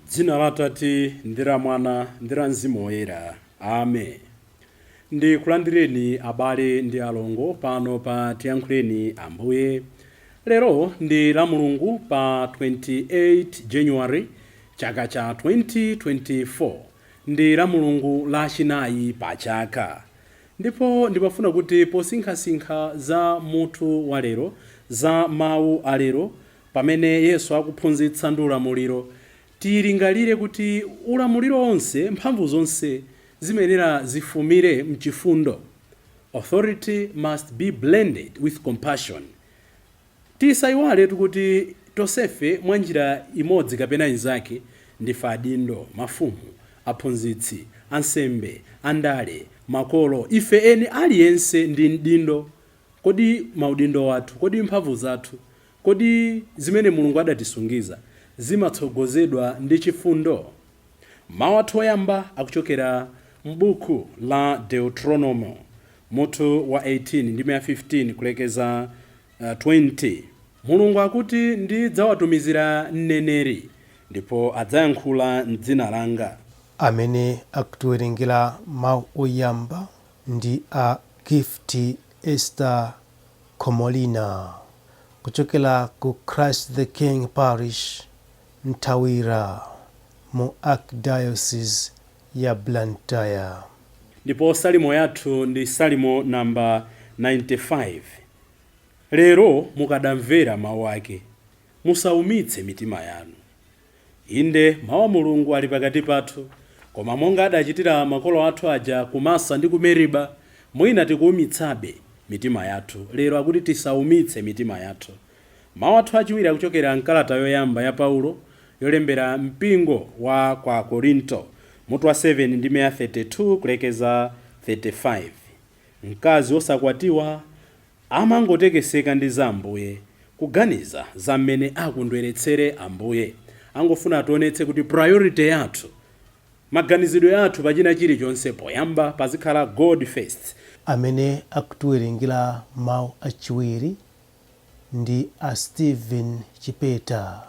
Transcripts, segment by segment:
Dzina la Atate ndi la Mwana ndi la Mzimu Woyera. Amen. Ndikulandireni abale ndi alongo pano pa Tiyankhuleni Ambuye. Lero ndi la Mulungu pa 28 January chaka cha 2024. Ndi la Mulungu lachinayi pa chaka. Ndipo ndimafuna kuti posinkhasinkha za mutu wa lero, za mawu a lero, Pamene Yesu akuphunzitsa ndi ulamuliro, tilingalire kuti ulamuliro onse, mphamvu zonse zimayenera zifumire mchifundo. Authority must be blended with compassion. Tisaiwaletu kuti tonsefe mwa njira imodzi kapena inzake ndife adindo, mafumu, aphunzitsi, ansembe, andale, makolo, ife eni aliyense ndi mdindo. Kodi maudindo athu, kodi mphamvu zathu, kodi zimene Mulungu adatisungiza zimatsogozedwa ndi chifundo? Mawu athu oyamba akuchokera m'buku la Deuteronomo, mutu wa 18 ndime ya 15 kulekeza 20. Mulungu akuti, Ndidzawatumizira mneneri, ndipo adzayankhula m'dzina langa. Amene akutiwerengera mawu oyamba ndi a Gift Esther Khomolina kuchokera ku Christ the King Parish, Nthawira mu Archdiocese ya Blantyre. Ndipo Salimo yathu ndi Salimo namba 95. Lero mukadamvera mau ake, musaumitse mitima yanu. Inde, Mau a Mulungu ali pakati pathu, koma monga adachitira makolo athu aja ku Masa ndi ku Meriba, mwina tikuumitsabe mitima yathu. Lero akuti tisaumitse mitima yathu. Mau athu achiwiri akuchokera m'kalata yoyamba ya Paulo yolembera mpingo wa kwa Akorinto, mutu wa 7 ndime ya 32 kulekeza 35. Mkazi wosakwatiwa Amangotekeseka ndi za Ambuye, kuganiza za mmene akondweretsere Ambuye. Angofuna ationetse kuti priority yathu, maganizidwe athu pa china chilichonse poyamba pazikhala God first. Amene akutiwerengera mau achiwiri ndi a Steven Chipeta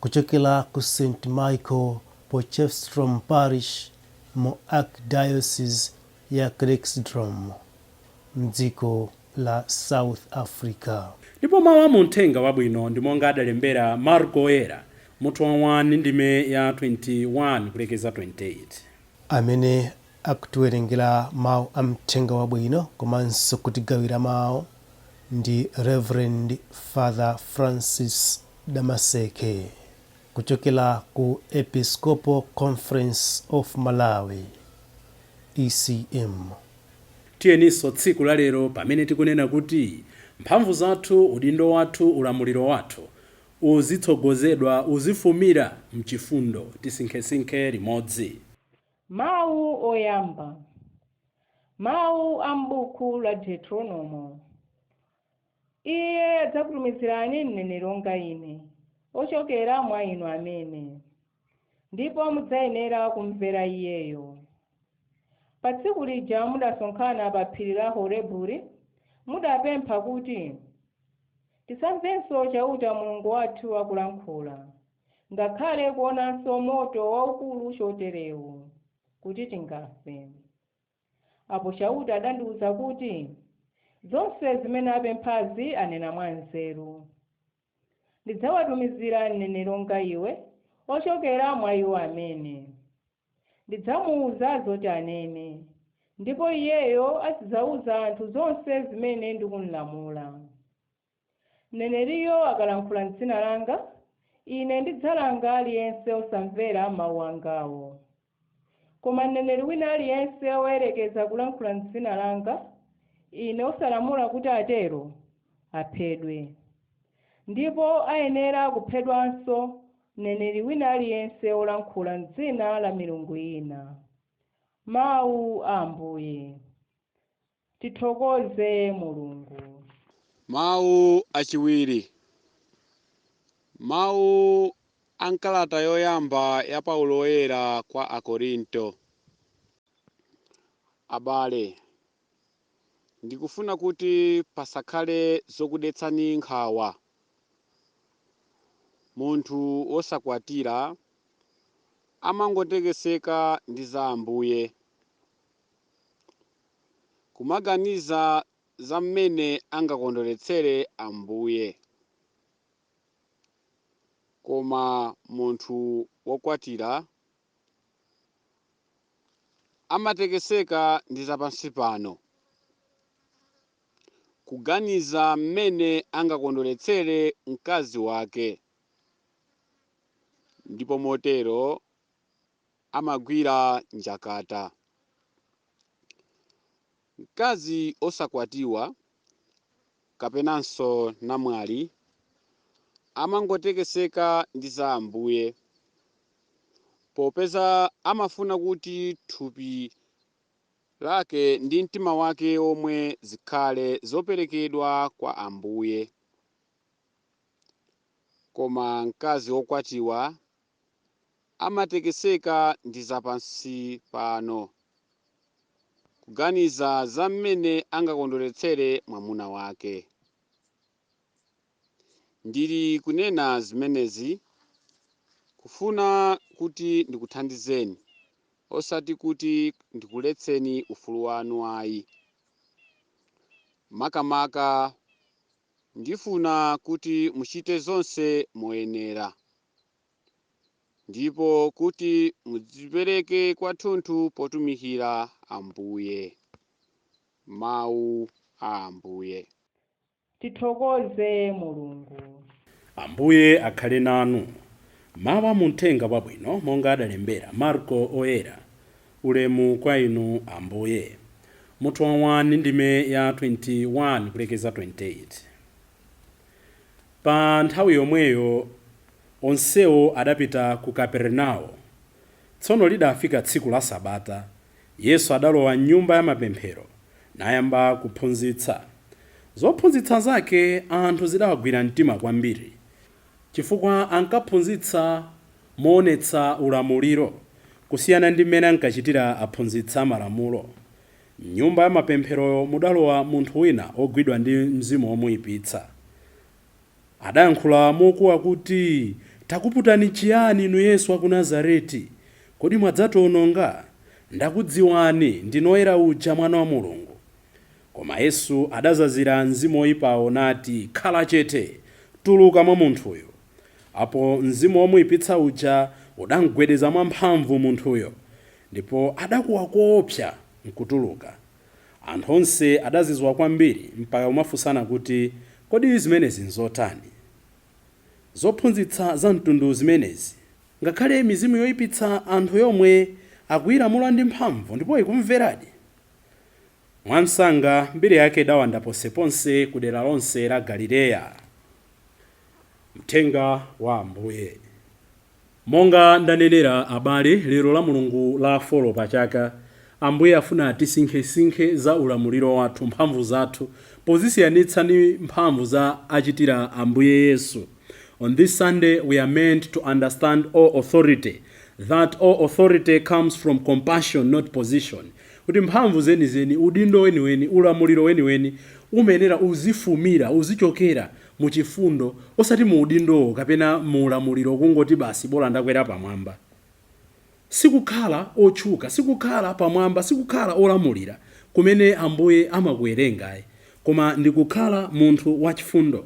kuchokera ku St Michael Potchefstroom Parish mu Archdiocese ya Klerksdorp mdziko la South Africa. Ndipo mau a mu Mthenga Wabwino ndi monga adalembera Marko Woyera, mutu wa 1 ndime ya 21 kulekeza 28. Amene akutiwerengera mau a Mthenga Wabwino komanso kutigawira mau ndi Rev. Father Francis Damaseke kuchokera ku Episcopal Conference of Malawi, ECM. Tiyeninso tsiku la lero pamene tikunena kuti mphamvu zathu, udindo wathu, ulamuliro wathu uzitsogozedwa, uzifumira mchifundo, tisinkhesinkhe limodzi. Mawu oyamba. Mawu a m'buku la Deuteronomo. Iye adzakutumizirani mneneri wonga ine, ochokera mwa inu amene, ndipo mudzayenera kumvera iyeyo. Pa tsiku lija mudasonkhana pa phiri la Horebu, mudapempha kuti, Tisamvenso Chauta Mulungu wathu akulankhula, ngakhale kuonanso moto waukulu choterewu, kuti tingafe. Apo Chauta adandiwuza kuti, Zonse zimene apemphazi anena mwanzeru. Ndidzawatumizira mneneri wonga iwe, ochokera mwa iwo amene. Ndidzamuuza zoti anene, ndipo iyeyo azidzauza anthu zonse zimene ndikumlamula. Mneneriyo akalankhula m'dzina langa, Ine ndidzalanga aliyense wosamvera mawu angawo. Koma mneneri wina aliyense woyerekeza kulankhula m'dzina langa, Ine osalamula kuti atero, aphedwe. Ndipo ayenera kuphedwanso mneneri wina aliyense wolankhula m'dzina la milungu ina. Mawu a Ambuye. Tithokoze Mulungu. Mawu achiwiri. Mawu A m'kalata yoyamba ya Paulo Woyera kwa Akorinto. Abale, ndikufuna kuti pasakhale zokudetsani nkhawa. Munthu wosakwatira amangotekeseka ndi za Ambuye, kumaganiza za mmene angakondweretsere Ambuye. Koma munthu wokwatira amatekeseka ndi zapansi pano, kuganiza mmene angakondweretsere mkazi wake, ndipo motero amagwira njakata. Mkazi osakwatiwa kapenanso namwali amangotekeseka ndi za Ambuye, popeza amafuna kuti thupi lake ndi mtima wake omwe zikhale zoperekedwa kwa Ambuye. Koma mkazi wokwatiwa amatekeseka ndi zapansi pano, kuganiza za mmene angakondweretsere mwamuna wake. Ndili kunena zimenezi kufuna kuti ndikuthandizeni, osati kuti ndikuletseni ufulu wanu ayi. Makamaka ndifuna kuti muchite zonse moyenera, ndipo kuti mudzipereke kwathunthu potumikira Ambuye. Mawu a Ambuye. Tithokoze Mulungu. Ambuye akhale nanu. Mawu a muthenga wabwino monga adalembera Marko Oyera. Ulemu kwa inu, Ambuye. Mutu wa 1, ndime ya 21 kulekeza 28. Pa nthawi yomweyo onsewo adapita ku Kapernao. Tsono lidafika tsiku la Sabata, Yesu adalowa mnyumba ya mapemphero nayamba kuphunzitsa. Zophunzitsa zake anthu zidawagwira mtima kwambiri, chifukwa ankaphunzitsa moonetsa ulamuliro, kusiyana ndi mmene ankachitira aphunzitsi amalamulo. Mnyumba ya mapempheroyo mudalowa munthu wina ogwidwa ndi mzimu womuyipitsa. Adayankhula mokuwa kuti, "Takuputani chiyani inu Yesu wa ku Nazareti? Kodi mwadzatiwononga? Ndakudziwani, ndinu Woyera uja, Mwana wa Mulungu." Koma Yesu adazazira mzimu woyipawo nati, "Khala chete, tuluka mwa munthuyo." Apo mzimu womuyipitsa uja udamgwedeza mwamphamvu munthuyo, ndipo adakuwa koopsa nkutuluka. Anthu onse adazizwa kwambiri mpaka kumafunsana kuti, "Kodi zimenezi nzotani? Zophunzitsa za mtundu zimenezi? Ngakhale mizimu yoyipitsa anthu yomwe akuyilamula ndi mphamvu, ndipo ikumveradi." Mwamsanga mbiri yake idawanda ponseponse ku dera lonse la Galileya. Mthenga wa Ambuye. Monga ndanenera, abale, lero la Mulungu la 4 pa chaka, Ambuye afuna tisinkhesinkhe za ulamuliro wathu, mphamvu zathu, pozisiyanitsa ndi mphamvu za achitira Ambuye Yesu. On this Sunday we are meant to understand all authority, that all authority comes from compassion, not position, kuti mphamvu zenizeni, udindo weniweni, ulamuliro weniweni umenera uzifumira, uzichokera mu chifundo, osati mu udindowo kapena mu ulamuliro kungoti basi bola ndakwera pamwamba. Sikukhala otchuka, sikukhala pamwamba, sikukhala olamulira kumene Ambuye amakuwerengayi, koma ndikukhala munthu wachifundo.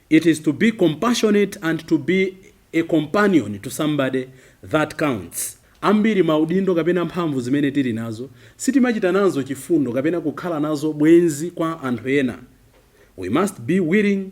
It is to be compassionate and to be a companion to somebody that counts. Ambiri maudindo kapena mphamvu zimene tili nazo sitimachita nazo chifundo kapena kukhala nazo bwenzi kwa anthu ena. We must be willing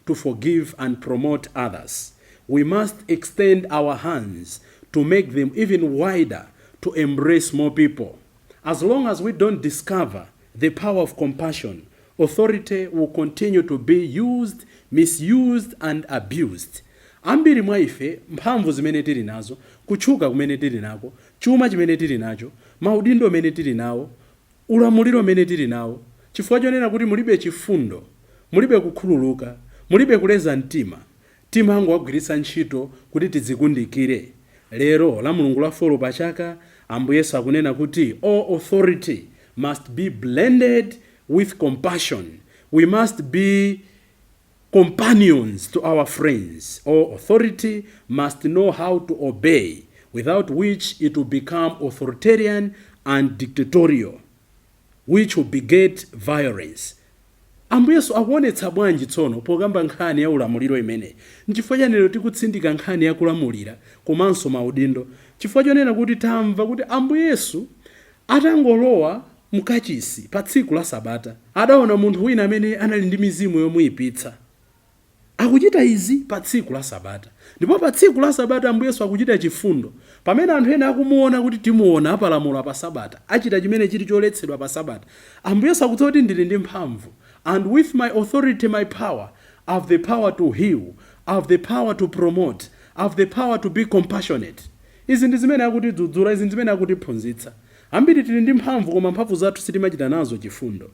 to forgive and promote others. We must extend our hands to make them even wider, to embrace more people. As long as we don't discover the power of compassion, authority will continue to be used, misused and abused. Ambiri mwa ife mphamvu zimene tili nazo, kutchuka kumene tili nako, chuma chimene tili nacho, maudindo amene tili nawo, ulamuliro umene tili nawo, chifukwa chonena kuti mulibe chifundo, mulibe kukhululuka, mulibe kuleza mtima, Timangowagwiritsa ntchito kuti tidzikundikire. Lero la Mulungu la 4 pa chaka, Ambuye Yesu akunena kuti all authority must be blended with compassion. We must be companions to our friends. All authority must know how to obey, without which it will become authoritarian and dictatorial, which will beget violence. Ambuye Yesu akuonetsa bwanji tsono pokamba nkhani ya ulamuliro imeneyi? Nchifukwa chani lero tikutsindika nkhani ya kulamulira komanso maudindo? Chifukwa chonena kuti tamva kuti Ambuye Yesu atangolowa mkachisi pa tsiku la Sabata, adaona munthu wina amene anali ndi mizimu yomuyipitsa akuchita izi pa tsiku la Sabata. Ndipo pa tsiku la Sabata Ambuye Yesu akuchita chifundo pamene anthu ena akumuona kuti timuona apalamula pa Sabata, achita chimene chili choletsedwa pa Sabata. Ambuye Yesu akudziwa kuti ndili ndi mphamvu, and with my authority, my power, I have the power to heal, I have the power to promote, I have the power to be compassionate. Izi ndi zimene akutidzudzula, izi ndi zimene akutiphunzitsa. Ambiri tili ndi mphamvu, koma mphamvu zathu sitimachita nazo chifundo.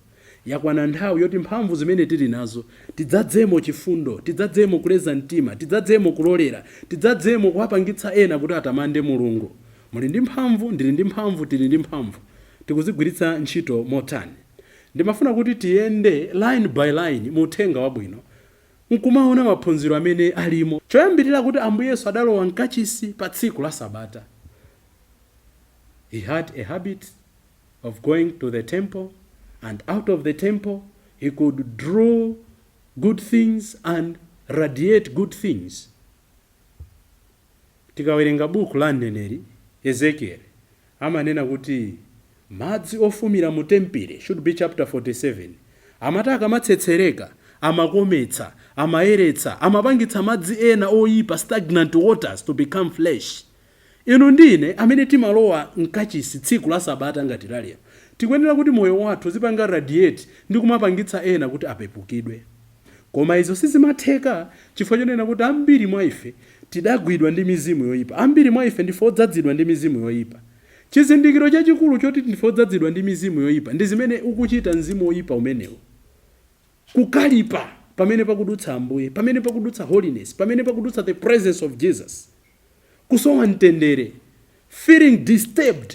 Yakwana nthawi yoti mphamvu zimene tili nazo tidzadzemo chifundo, tidzadzemo kuleza mtima, tidzadzemo kulolera, tidzadzemo kuwapangitsa ena kuti atamande Mulungu. Muli ndi mphamvu, ndili ndi mphamvu, tili ndi mphamvu, tikuzigwiritsa ntchito motani? Ndimafuna kuti tiyende line by line mu uthenga wabwino nkumaona maphunziro amene alimo. Choyambirira, kuti Ambuye Yesu adalowa mkachisi pa tsiku la Sabata. He had a habit of going to the temple, and out of the temple he could draw good things and radiate good things. Tikawerenga buku la mneneri Ezekiel, amanena kuti madzi ofumira mu tempile, should be chapter 47, amati akamatsetsereka amakometsa, amayeretsa, amapangitsa madzi ena oyipa, stagnant waters, to become fresh. Inu ndine amene timalowa mkachisi tsiku la Sabata ngati lalero, tikuyenera kuti moyo wathu uzipanga radiate ndi kumapangitsa ena kuti apepukidwe. Koma izo sizimatheka chifukwa chonena kuti ambiri mwa ife tidagwidwa ndi mizimu yoyipa. Ambiri mwa ife ndife odzazidwa ndi mizimu yoyipa. Chizindikiro chachikulu choti ndife odzazidwa ndi mizimu yoyipa ndi zimene ukuchita mzimu woyipa umenewo: kukalipa pamene pakudutsa Ambuye, pamene pakudutsa holiness, pamene pakudutsa the presence of Jesus, kusowa mtendere, feeling disturbed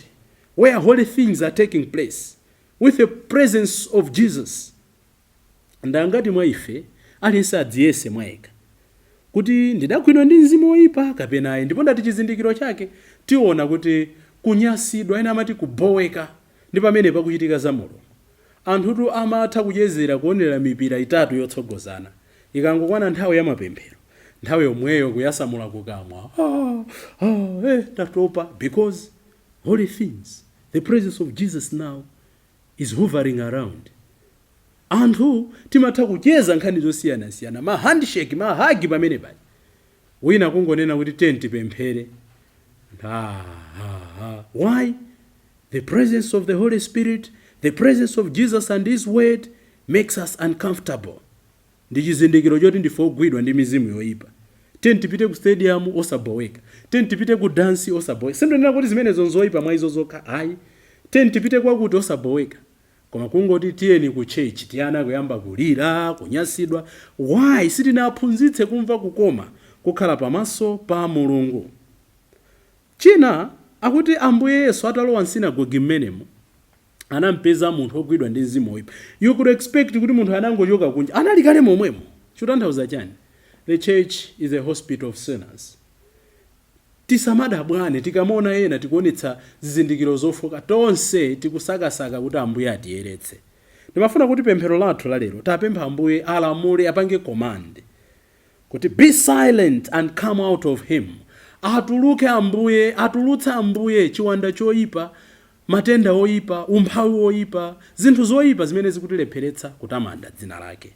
where holy things are taking place with the presence of Jesus. Ndangati mwa ife, aliyense adziyese mwayekha kuti ndidagwidwa ndi mzimu woyipa kapena ayi. Ndipo ndati chizindikiro chake tiona kuti kunyasidwa, ena amati kuboweka ndi pamene pakuchitika za Mulungu. Anthutu amatha kuchezera kuonera mipira itatu yotsogozana, ikangokwana nthawi ya mapemphero, nthawi yomweyo kuyasamula kukamwa, "Ah, ah, tatopa," because holy things, the presence of Jesus now is hovering around. Anthu timatha kucheza nkhani zosiyanasiyana, ma handshake, ma hug, pamene paja wina kungonena kuti tiyeni tipemphere. Ah, ah, ah. Why? The presence of the Holy Spirit, the presence of Jesus and his word makes us uncomfortable. Ndi chizindikiro choti ndife ogwidwa ndi mizimu yoyipa. Tiyeni tipite ku stadium, osaboweka. Tiyeni tipite ku dansi, osaboweka. Sindonena kuti zimenezo nzoyipa mwa izo zokha, ayi. Tiyeni tipite kwakuti, osaboweka. Koma kungoti tiyeni ku church, tiyana kuyamba kulira, kunyasidwa. Why? Sitinaphunzitse kumva kukoma kukhala pamaso pa Mulungu. China, akuti Ambuye Yesu atalowa msinagogi mmenemo, anampeza munthu ogwidwa ndi mzimu woyipa. You could expect kuti munthu anangochoka kunja, anali kale momwemo. Chikutanthauza chani? The church is a hospital of sinners. Tisamadabwane tikamaona ena tikuonetsa zizindikiro zofoka. Tonse tikusakasaka kuti Ambuye atiyeretse. Ndimafuna kuti pemphero lathu lalero tapempha Ambuye alamule, apange command kuti "Be silent and come out of him." Atuluke Ambuye, atulutse Ambuye chiwanda choyipa, matenda oyipa, umphawi woyipa, zinthu zoyipa zimene zikutilepheretsa kutamanda dzina lake.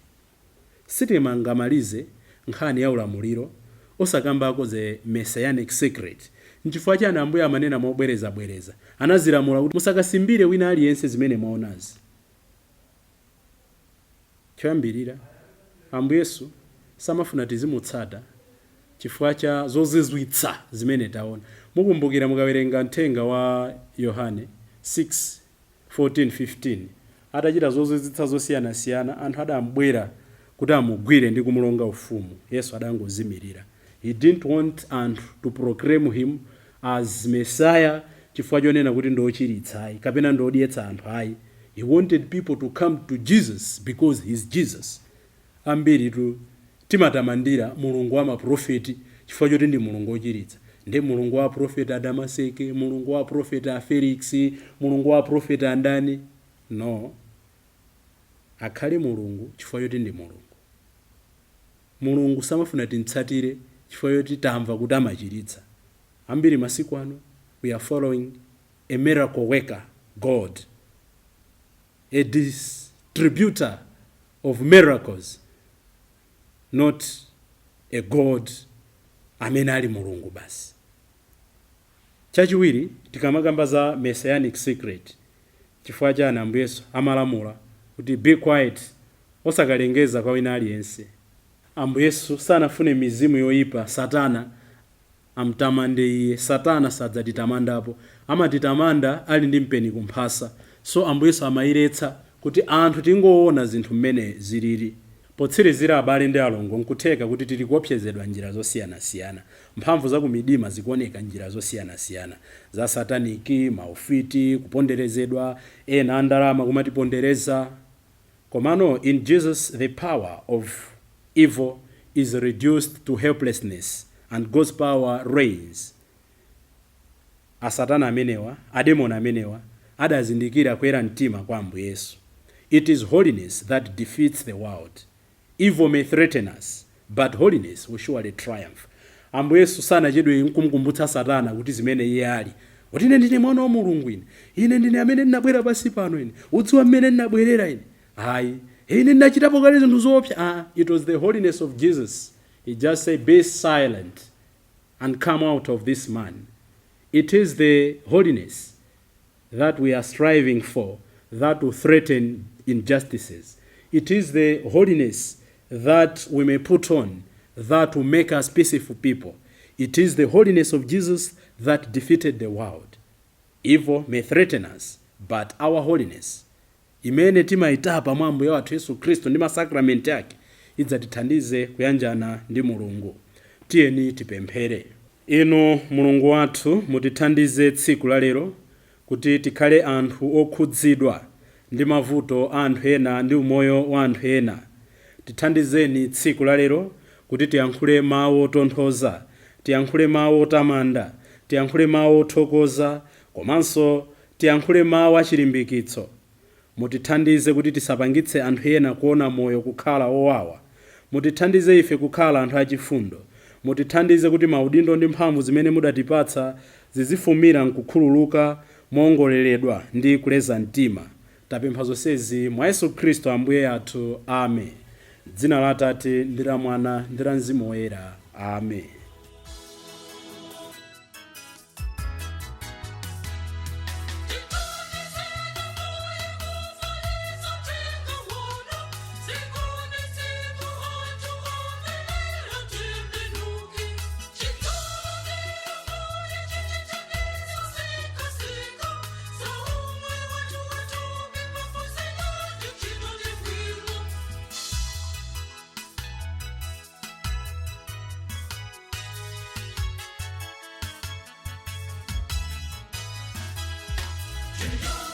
Sitimangamalize nkhani ya ulamuliro osakambako the messianic secret. Nchifukwa chani Ambuye amanena mobwerezabwereza, anazilamula kuti musakasimbire wina aliyense zimene mwaonazi? Choyambirira, Ambuye Yesu samafuna tizimutsata chifukwa cha zozizwitsa zimene taona. Mukumbukira mukawerenga mthenga wa Yohane 6 14 15, atachita zozizwitsa zosiyanasiyana, anthu adambwera kuti amuone. Kuti amugwire ndi kumulonga ufumu. Yesu adangozimirira. He didn't want anthu to proclaim him as Messiah chifukwa chonena kuti ndochiritsa ayi, kapena ndodyetsa anthu ayi. He wanted people to come to Jesus because he's Jesus. Ambiritu timatamandira Mulungu wa maprofeti chifukwa choti ndi Mulungu wochiritsa. Ndi Mulungu wa Profeti Adamaseke, Mulungu wa Profeti a Felix, Mulungu wa Profeti andani. No, akhale Mulungu chifukwa choti ndi Mulungu. Mulungu samafuna timtsatire chifukwa choti tamva kuti amachiritsa. Ambiri masiku ano we are following a miracle worker God, a distributor of miracles, not a God amene ali Mulungu basi. Chachiwiri, tikamakamba za messianic secret, chifukwa chani Ambuye Yesu amalamula kuti be quiet, osakalengeza kwa wina aliyense? Ambuye Yesu sanafune mizimu yoyipa, Satana, amtamande iye. Satana sadzatitamandapo, amatitamanda ali ndi mpeni kumphasa. So Ambuye Yesu amayiretsa kuti anthu tingoona zinthu mmene zilili. Potsirizira, abale ndi alongo, nkutheka kuti tili kuopsezedwa njira zosiyanasiyana. Mphamvu za kumidima zikuoneka njira zosiyanasiyana, za satanic, maufiti, kuponderezedwa, ena andalama kumatipondereza. Komano in Jesus the power of evil is reduced to helplessness and God's power reigns. Asatana amenewa, ademoni amenewa, adazindikira kuyera mtima kwa Ambuye Yesu. It is holiness that defeats the world. Evil may threaten us, but holiness will surely triumph. Ambuye Yesu sanachedwe nkumkumbutsa Satana kuti zimene iye ali, kuti ine ndine mwana wa Mulungu, ine ndine amene ndinabwera pansi pano, ine udziwa mmene ndinabwerera ine ayi, ine ndinachitapo kale zinthu zoopsa. Ah, it was the holiness of Jesus. He just said, "Be silent and come out of this man." It is the holiness that we are striving for that will threaten injustices. It is the holiness that we may put on that will make us peaceful people. It is the holiness of Jesus that defeated the world. Evil may threaten us, but our holiness imene timayitapa mwa Ambuye wathu Yesu Khristu ndi masakramenti ake idzatithandize kuyanjana ndi Mulungu. Tiyeni tipemphere. Inu Mulungu wathu, mutithandize tsiku la lero kuti tikhale anthu okhudzidwa ndi mavuto a anthu ena ndi umoyo wa anthu ena. Tithandizeni tsiku la lero kuti tiyankhule mawu otonthoza, tiyankhule mawu otamanda, tiyankhule mawu othokoza, komanso tiyankhule mawu achilimbikitso. Mutithandize kuti tisapangitse anthu ena kuona moyo kukhala owawa. Mutithandize ife kukhala anthu achifundo. Mutithandize kuti maudindo ndi mphamvu zimene mudatipatsa zizifumira nkukhululuka moongoleredwa ndi kuleza mtima. Tapempha zonsezi mwa Yesu Khristu Ambuye athu. Amen. Dzina la Atate ndi la Mwana ndi la Mzimu Woyera. Amen. Yeah.